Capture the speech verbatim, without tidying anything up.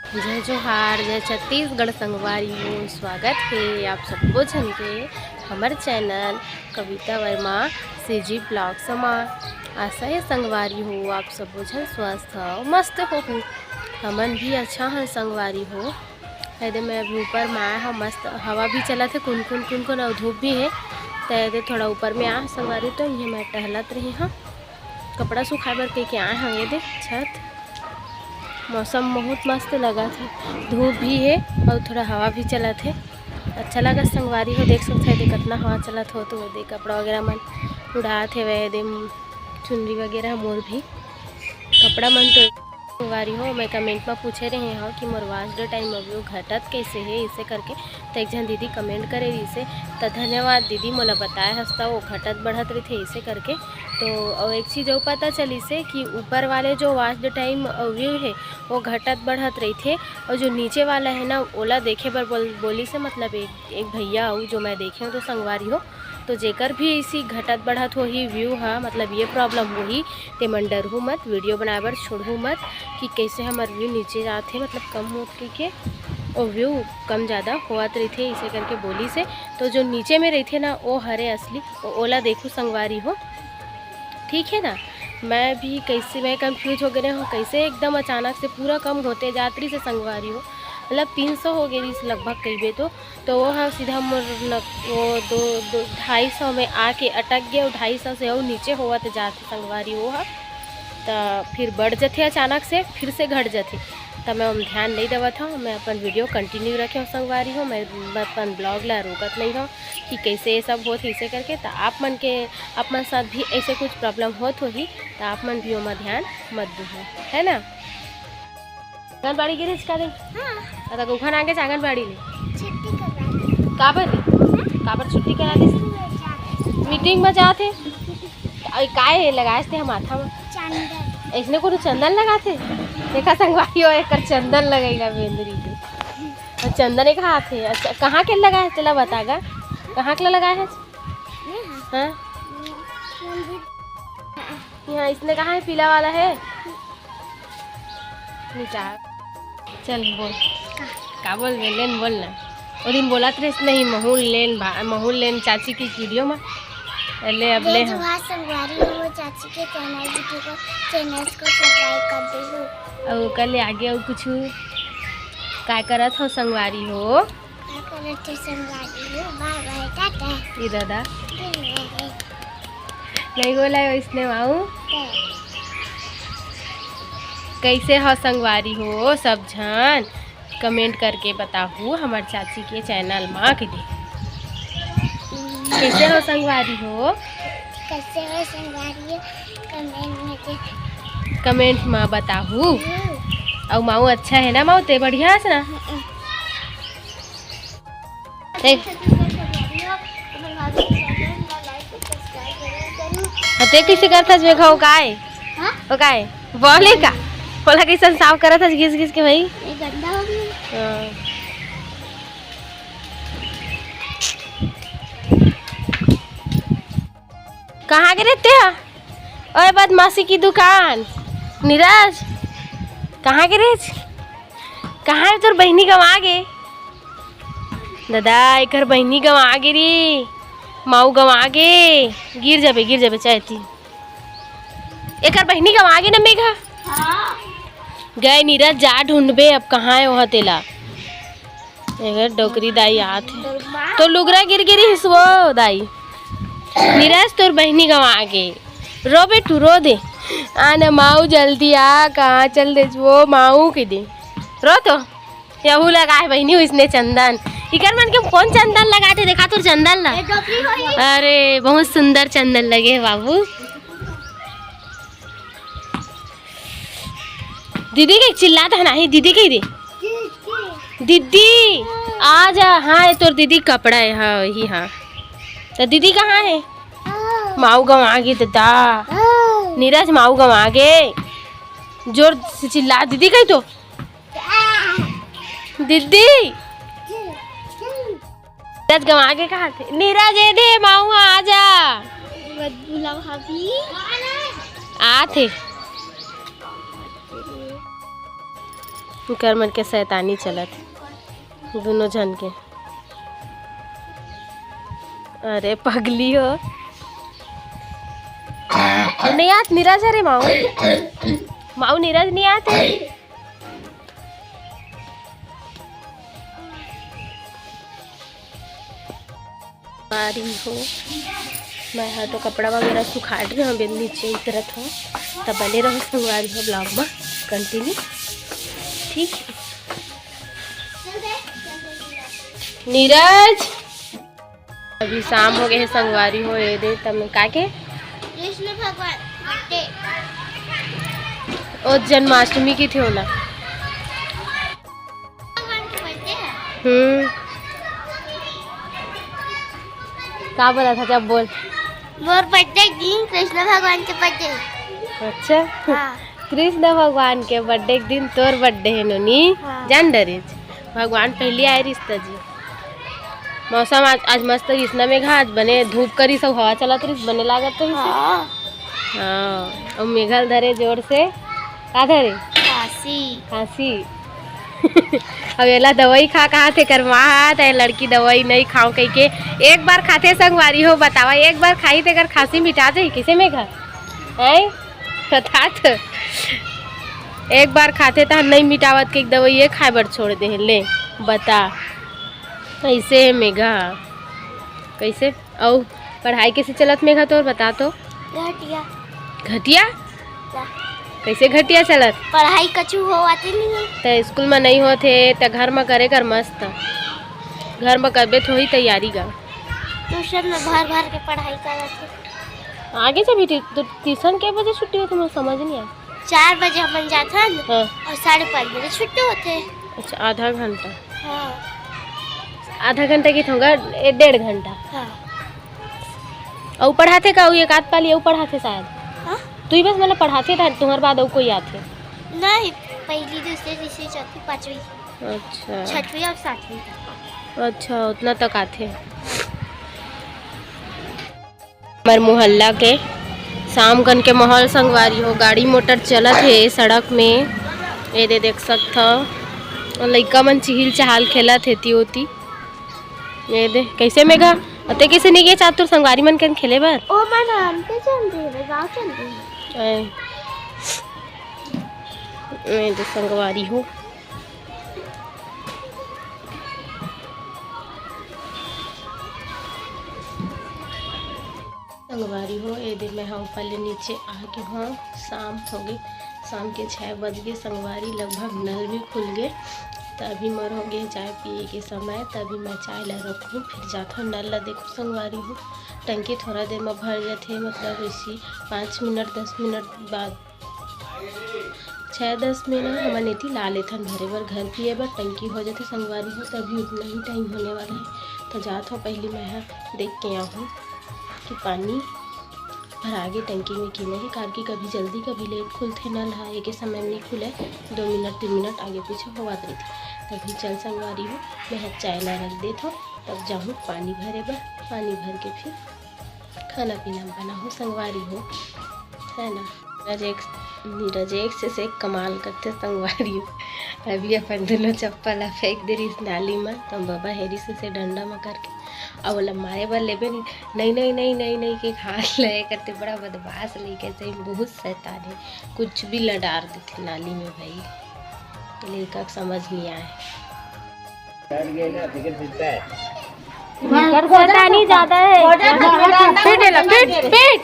जय जोहार, जय छत्तीसगढ़ संगवारी हो। स्वागत हे आप सबो झन के हमर चैनल कविता वर्मा सीजी ब्लॉग्स मा। आशा हे संगवारी हो, आप सबो झन स्वस्थ हो, मस्त हो। हमन भी अच्छा हन संगवारी हो। एदे मैं अभी ऊपर मा आए हव, मस्त हवा भी चलत हे, कुनकुन कुनकुन, अउ धूप भी हे। त एदे थोड़ा ऊपर में आए हव संगवारी, तो इहें मैं टहलत रहे हव, कपड़ा सुखाए बर कहिके आए हव। एदे छत मौसम बहुत मस्त लगत हे, धूप भी हे अउ थोड़ा हवा भी चलत हे। अच्छा लगत संगवारी हो, देख सकत हे एदे कतना हवा चलत हो, तो एदे कपड़ा वगैरह मन उड़ात हेवय, एदे चुनरी वगैरह मोर भी कपड़ा मन तो संगवारी हो, मैं कमेंट में पूछे रहे हव कि मोर वॉच द टाइम अभी वो घटत कैसे हे, इसे करके। तो एक झन दीदी कमेंट करे रहिसे, तो धन्यवाद दीदी, मोला बताए हस, त वो घटत बढ़त रहिथे इसे करके। तो अउ एक चीज अउ पता चलिसे कि ऊपर वाले जो वॉच द टाइम व्यू हे, वो घटत बढ़त रहिथे, अउ जो नीचे वाला हे ना, ओला देखे बर बोल, बोलिसे, मतलब एक, एक भैया अउ जो मैं देखे हव तो संगवारी हो, तो जेकर भी इसी घटत बढ़त होही व्यू हा, मतलब ये प्रॉब्लम होही, ते मन डरहू मत, वीडियो बनाए बर छोड़हू मत कि कैसे हमर व्यू नीचे जात हे, मतलब कम होत कहिके, और व्यू कम ज़्यादा होत रहिथे, इसे करके बोलिसे। तो जो नीचे में रहिथे ना, वो हरे असली, ओ-, ओला देखू संगवारी हो, ठीक है ना। मैं भी कैसे, मैं कंफ्यूज हो गए हूँ, कैसे एकदम अचानक से पूरा कम होते जात रहिसे संगवारी हो, मतलब तीन सौ हो गए रहिस लगभग कहिबे तो, तो वो ह सीधा मोर न, वो दो, दो, ढाई सौ में आके अटक गए, और ढाई सौ से अउ नीचे होवत जात हे संगवारी वो ह। त फिर बढ़ जथे अचानक से, फिर से घट जथे, त मैं ओम ध्यान नहीं देवत हूँ। मैं अपन वीडियो कंटिन्यू रखे हूँ संगवारी हो, मैं, मैं अपन ब्लॉग ला रोकत नहीं हूँ कि कैसे ये सब होत हे, इसे करके। त आप मन के, आप मन साथ भी ऐसे कुछ प्रॉब्लम होत होही, त आप मन भी ओमा ध्यान मत दू, है ना। आंगनबाड़ी गे रहिस का दे? हाँ। अतका उखन आगे आंगनबाड़ी ले। छुट्टी करवा दी। काबर रे? हाँ? काबर छुट्टी करा दिस? मीटिंग में जात हे। अरे काय हे लगाए थे माथा में? चंदन। इसने कोनो चंदन लगाथे? देखा संगवारी हो, एकर चंदन लगेगा बेंदरी के। और चंदन एक हाथ है। अच्छा, कहाँ के लगाए तेला बता गा? कहाँ के लगाए है? ये हाँ। हाँ? ये मंदिर। यहाँ इसने कहाँ है? पीला वाला है? नीचा। चल बोल। का? का बोल बे? लेन बोल ना। ओ दिन बोलत रहिस नहीं, महूल लेन भा-, महूल लेन चाची की वीडियो में। ले अब ले हम। संगवारी हो, चाची के चैनल, वीडियो को, चैनल को सब्सक्राइब कर दो। अउ ओकर ले आगे अउ कुछ काय करत हो संगवारी हो? काय करत हो संगवारी हो? बाय बाय, टाटा। ई दादा। बाय बाय। नहीं बोला है इसने माऊ। कैसे हो संगवारी हो सब झन? कमेंट करके बताहू हमर चाची के चैनल मा के दे। कैसे हो संगवारी हो? कैसे हो संगवारी हो? कमेंट में दे। कमेंट मा बताहू। हम्म। अउ माऊ अच्छा है ना माऊ? ते बढ़िया है ना? हम्म। देख। हाँ, ते कैसे करथस मेघा, ओ काय? हाँ? ओ काय? बोले का? बोला कैसन साफ करत हस घिस घिस के भाई? ये गंदा हो गया। हाँ। कहाँ गे रहे ते हा? ओए बदमाशी की दुकान। नीरज, कहाँ गे रहे? कहाँ है तोर बहिनी गंवा गे? दादा, एकर बहिनी गंवा गे रे। माऊ गंवा गे। गिर जाबे, गिर जाबे, चाहे ती। एकर बहिनी गंवा गे ना मेघा? हाँ। गए नीरज, जा ढूंढबे अब कहाँ है वह तेला। एकर डोकरी दाई आत हे। तो लुगरा गिर गिरी हिस वो दाई। नीरज, तोर बहिनी गंवा गे। रो बेटू, रो दे। आ ना माऊ, जल्दी आ, कहाँ चल दे वो माऊ के दे। रो तो। यहू लगा है बहिनी, उसने चंदन। इकर मन के कौन चंदन लगा थे? देखा तोर चंदन ला। ये डोकरी होई। अरे, बहुत सुंदर चंदन लगे है बाबू। दीदी के चिल्लात है नाही, दीदी के दे। दीदी, आ जा। हाँ, ये तोर दीदी कपड़ा है। हाँ, वही, हाँ। तो दीदी कहाँ है? माऊ गंवा गे दादा। नीरज, माऊ गंवा गे। जोर से चिल्ला, दीदी कही तो। दीदी। नीरज गंवा गे कहा थे। नीरज, ए दे, माऊ आ जा। मत बुला भाभी। आ थे। उकर मन के शैतानी चलत हे, दुनों झन के। अरे पगली हो, नहीं आत नीरज, अरे माऊ, माऊ नीरज नहीं आत हे। संगवारी हो, मैं ह तो कपड़ा वगैरह सुखा डरे हंव, बेल नीचे उतरत हंव, त बने रहो संगवारी हो vlog म continue, ठीक हे। नीरज, अभी शाम हो गए हे संगवारी हो, ये दे तब का के कृष्ण भगवान birthday। ओ जन्माष्टमी की थी होला। भगवान के birthday हे। हम्म। का बोला था जब बोल? मोर birthday दिन कृष्ण भगवान के birthday। अच्छा। हाँ। कृष्ण भगवान के birthday के दिन तोर birthday हे नोनी। हाँ। जान डरेच। भगवान पहली आए रिस त जी। मौसम आज, आज मस्त रिस ना मेघा, आज बने धूप करिस अउ हवा चलत रिस, बने लागत रिस। हाँ। हाँ, अउ मेघा ल धरे जोर से। का धरे? खांसी। खांसी। अब एला दवाई खा कहा थे कर माँ, ते लड़की दवाई नहीं खाओ कह के एक बार खाथे संगवारी हो, बतावा एक बार खाई ते कर खांसी मिटा जाही किसे मेघा? हैं? बता तो। एक बार खाथे त नहीं मिटावत के एक दवाई ये खाए बर छोड़ दे हे, ले बता। ऐसे हे मेघा, कैसे? अउ पढ़ाई कैसे चलत मेघा तोर, बता तो। घटिया। घटिया? ला। कैसे घटिया चलत? पढ़ाई कछु होवत ही नहीं हे। त स्कूल म नहीं होत हे, त घर म करे कर मस्त। घर म करबे थोड़ी तैयारी गा। Tuition म भर भर के पढ़ाई करत हे। आगे से भी टी-, तो tuition के बजे छुट्टी होथे, मोला समझ नहीं आए। चार बजे हमन जाथन हाँ। अउ साढ़े पाँच बजे छुट्टी होथे। अच्छा, आधा घंटा। हाँ। आधा घंटा की थोड़ा, ए, डेढ़ घंटा। हाँ। अउ पढ़ाथे का? अउ एक आध पाली अउ पढ़ाथे शायद। हाँ? तू ही बस मतलब पढ़ाथे था, तुम्हारे बाद अउ कोई आथे? नहीं, पहली, दूसरी, तीसरी, चौथी, पाँचवीं। अच्छा। छठवीं अउ सातवीं तक। अच्छा, उतना तक आथे। हमर मोहल्ला के शाम कन के माहौल संगवारी हो, गाड़ी मोटर चलत हे सड़क में, ये दे देख सकथव। अउ लइका मन चिहिल चहाल खेलत हे ती ओती। ये दे, कैसे मेघा? अते कैसे नहीं गे चातुर संगवारी मन कन खेले बर? ओ मन हमके चल दे, गाँव चल दे। ए, ये दे संगवारी हो। संगवारी हो, ये दे मैं ह ऊपर ले नीचे आ गे हंव। शाम हो गे, शाम के छः बज गे संगवारी, लगभग नल भी खुल गे। त अभी मोर हो गे चाय पिए के समय, त अभी मैं चाय ला रखूँ, फिर जाथव नल ला देखूँ संगवारी हो। टंकी थोड़ा देर म भर जाथे, मतलब इसी पाँच मिनट दस मिनट बाद छः दस में ना हमन एती ला लेथन भरे बर, घर पिए बर टंकी हो जाथे संगवारी हो, तभी उतना ही टाइम होने वाला है। तो जात हो पहली मैं ह देख के आहूँ कि पानी भरा गे टंकी में कि नहीं, कार कि कभी जल्दी कभी लेट खुलथे नल ह, एके समय में नहीं खुले, दो मिनट तीन मिनट आगे पीछे होवत रहिथे। तभी चल संगवारी हो, मैं ह चाय ला रख देथव, तब जाहूँ पानी भरे बर, पानी भर के फिर खाना पीना बनाहूँ संगवारी हो, है ना। नीरज एक, नीरज एक से, से एक कमाल करथे संगवारी हो। अभी अपन दोनों चप्पल ला फेंक दे रहिस नाली म, त बबा हेरिस से डंडा म करके, अउ ओला मारे बर लेबे नहीं, नहीं, नहीं, नहीं, नहीं, नहीं के हाथ ले करथे। बड़ा बदमाश लइका, सही में बहुत शैतान हे, कुछ भी ला डार देथे नाली में भाई। लइका के समझ नहीं आए। कर शैतानी ज्यादा है। पीट एला, पीट, पीट।